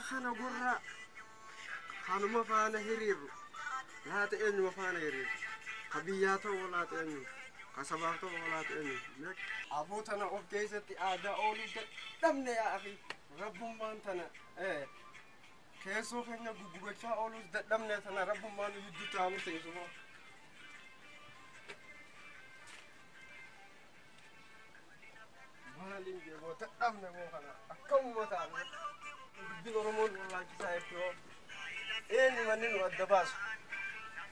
Kana gurra kanuma faana hiriiru laata eenyuma faana hiriiru ka biyyaa ta'u laata eenyu ka sabaaf ta'u laata eenyu aboo tana of keessatti aadaa ooluu dadhabne yaa akhi rabbummaan tana keessoo keenya guggubachaa ooluus dadhabne tana rabbummaan nu gidduutti haa murteessu moo. Maaliin jeeboo dadhabne moo kana akkamuma taane dubbiin Oromoon wallaalchisaa jechuun eenyu manni nu adda baasu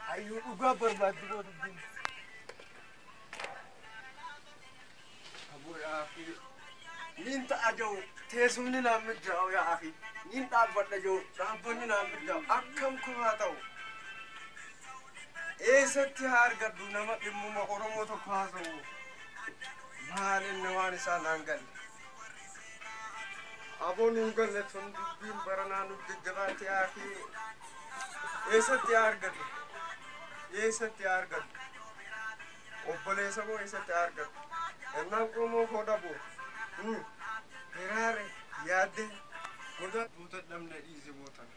hayyuu dhugaa barbaaddi moo dubbiin. Aboo yaa akhi niin ta'a jiru teessumni naan mijaa'u yaa akhi niin dhaabbadha jiru dhaabbanni naan mijaa'u akkam kufaa ta'u eessatti haa argadhu nama dhimmuma Oromoo tokko haasa'u maal inni waan isaa naan galle. Aboo nuun galle tun dubbiin baranaa nu jajjabaatti yaa akhi eessatti haa argadhu eessatti haa argadhu obboleessa koo eessatti haa argadhu ennaan qomoo koo dhabu hiraare yaadde goda duuta dhabne dhiise bootan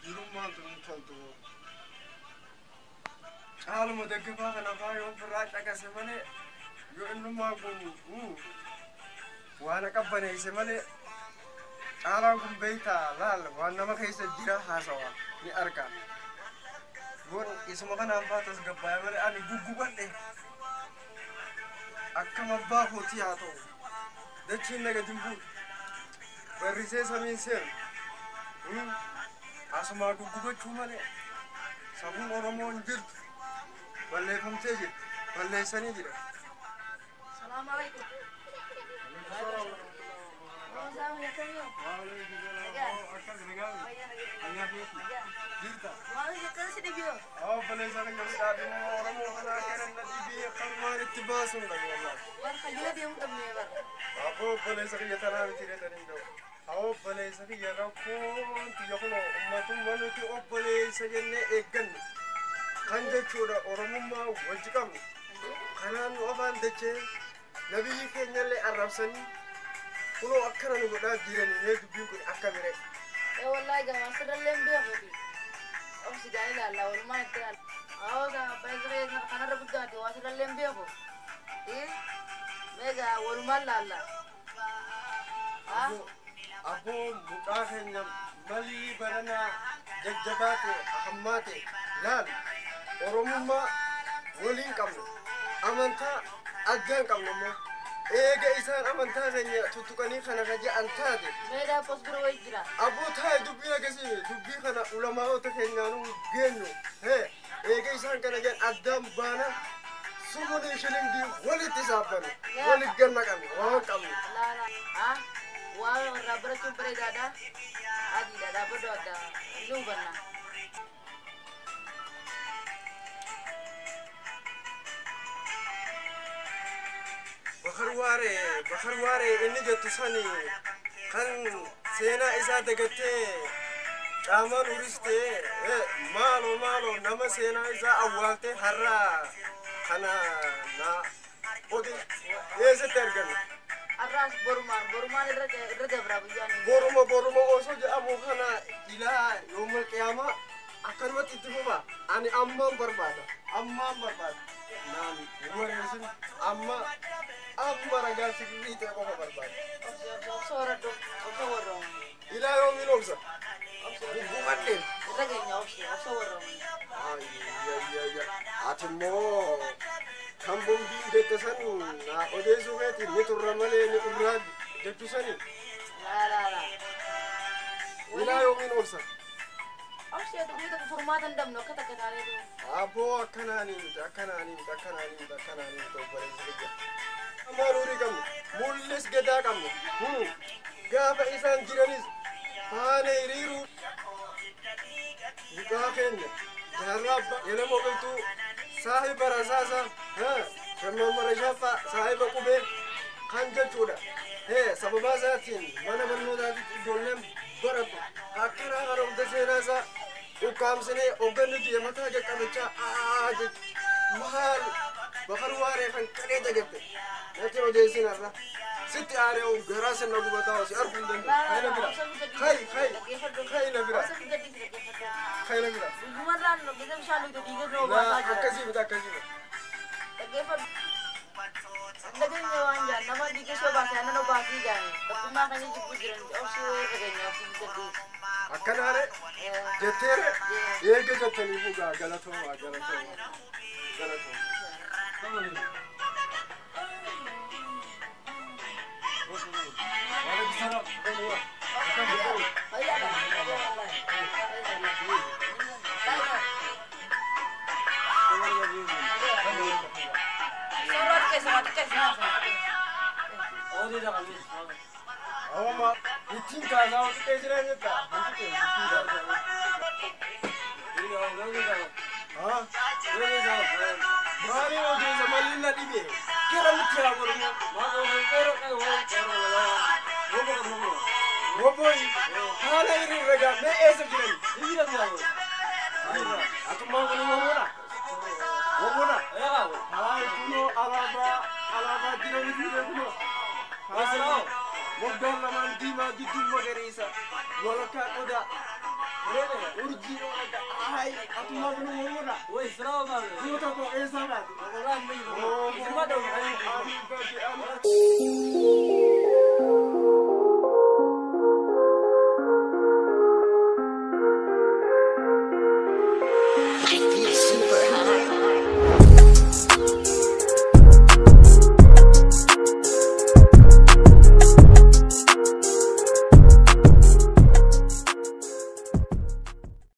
jirummaan tun hin toltu moo caaluma daggafaa kana faa yoo ofirraa caqase malee yoo innummaa kun waan qabbaneesse malee caalaan kun beeytaa laal waan nama keessa jira haasawa ni arga yoon isuma kanaan faa tasgabbaa'e malee ani guggubadhe akkam abbaa kootii haa ta'u dachiin na gadi hin buutu barrisee samiin seenu asumaa guggubachuu malee safuun Oromoo hin jirtu balleeffamtee jirti balleessanii jira. Salaamu alaikum. Kan jechuudha Oromummaa wajji qabnu kanaan nu afaan dachee nabiyyi keenyallee arrabsanii kunoo akkana nu godhaa jiranii mee dubbiin kun akka bire. Wallahi gama sirrallee hin beekuti. Obsi gaa ilaalla walumaa itti ilaalla. Awwa abbaa kanarra guddaati waa sirrallee hin beeku. Meegaa walumaan laalla. Aboo mucaa keenya malii baranaa jajjabaa ta'e hammaa ta'e laal Oromummaa waliin qabnu amantaa adda hin qabnu immoo eega isaan amantaa keenya tuttuqanii kana ka je'an taate. Meedaa pos bira wayi jira. Aboo taa'e dubbii akkasii dubbii kana ulamaa'ota keenyaanuu geenyu eega isaan kana jedhan addaan baana sumunii shilingii walitti saabbanu walitti ganna qabnu waan qabnu. Waan irraa barachuun bareedaadha. Adiidha dhaabbadhu adda ni hubanna. Bakar waaree inni jettu sani kan seenaa isaa dagattee caamaan uristee maaloo maaloo nama seenaa isaa awwaaltee har'a kana na odi eessatti arganna? Har'aas borumaan borumaan irra dabra guyyaan. Boruma boruma osoo jedhamu kana ilaa yooma qiyaamaa akkanumatti itti fufa ani ammaan barbaada ammaan barbaada naan wareessin amma amma ragaa sirrii ta'e qofa barbaada. Obsa horadhu obsa warroomu. Ilaa yoomiin obsa? Guggubadheen. Irra keenya obsi obsa warroomu. Ati immoo kan bombiin jette san naa odeessuu keetiin ni turra malee ni urraa jechuu sani. Laa laa laa. Ilaa yoomiin obsa? Obsi ati guyyaa tokko furmaata hin dabnu akka takka taaneetu. Aboo akkanaanii miti akkanaanii miti akkanaanii miti akkanaanii miti obboleessa kiyya. Maal horii qabnu mul'is gadaa qabnu gaafa isaan jiranis faana hiriiruu mucaa keenya jaarraa abbaa elama qilxuu saahiba rasaasa shammaan marashaffaa saahiba qubee kan jechuudha. Sababaa isaatiin mana barnootaatti ijoolleen barattu akkanaa kana hunda seenaa isaa ukkaamsinee hoogganni biyya mataa qaqqabachaa jechuudha. Maal Bakar waaree kan qalee dagatte natti odeessin har'a. Sitti aaree garaa sana gubataa si arguu hin danda'u. Kai na bira. Kai kai kai na bira. Kai na bira. Gumarraan gisa bishaan dhugde dhiiga noo Laa baasaa jira. akkasii miti akkasii miti. Dhaggeeffadhu. Dhageenye waan jaan nama dhiiga soo baasee aannan obaasii jaani. Tokkummaa kan jibbuu jiran obsi wayii dhageenya obsi gadhiisi. Akkanaare jetteere eega jettaniifuu gaa galatooma galatooma galatooma. Awwama ittiin kaasaa hojii xiqqeessina jetta. Hojii xiqqeessi ittiin kaasaa. Haa? Maaliin odeessa malli na dhibe? Gara nutti haa godhamu. Woboyi haala hiriirra gaa mee eessa jiran? Atummaan kun woboodha. Woboodha. Haa kunoo alaabaa alaabaa jira miti kunoo. Haa moggaan lamaan diimaa gidduun magariisa walakkaa odaa urjii hayi atummaan kun woboodha. Goota koo eessaa baate? Ani baate ani.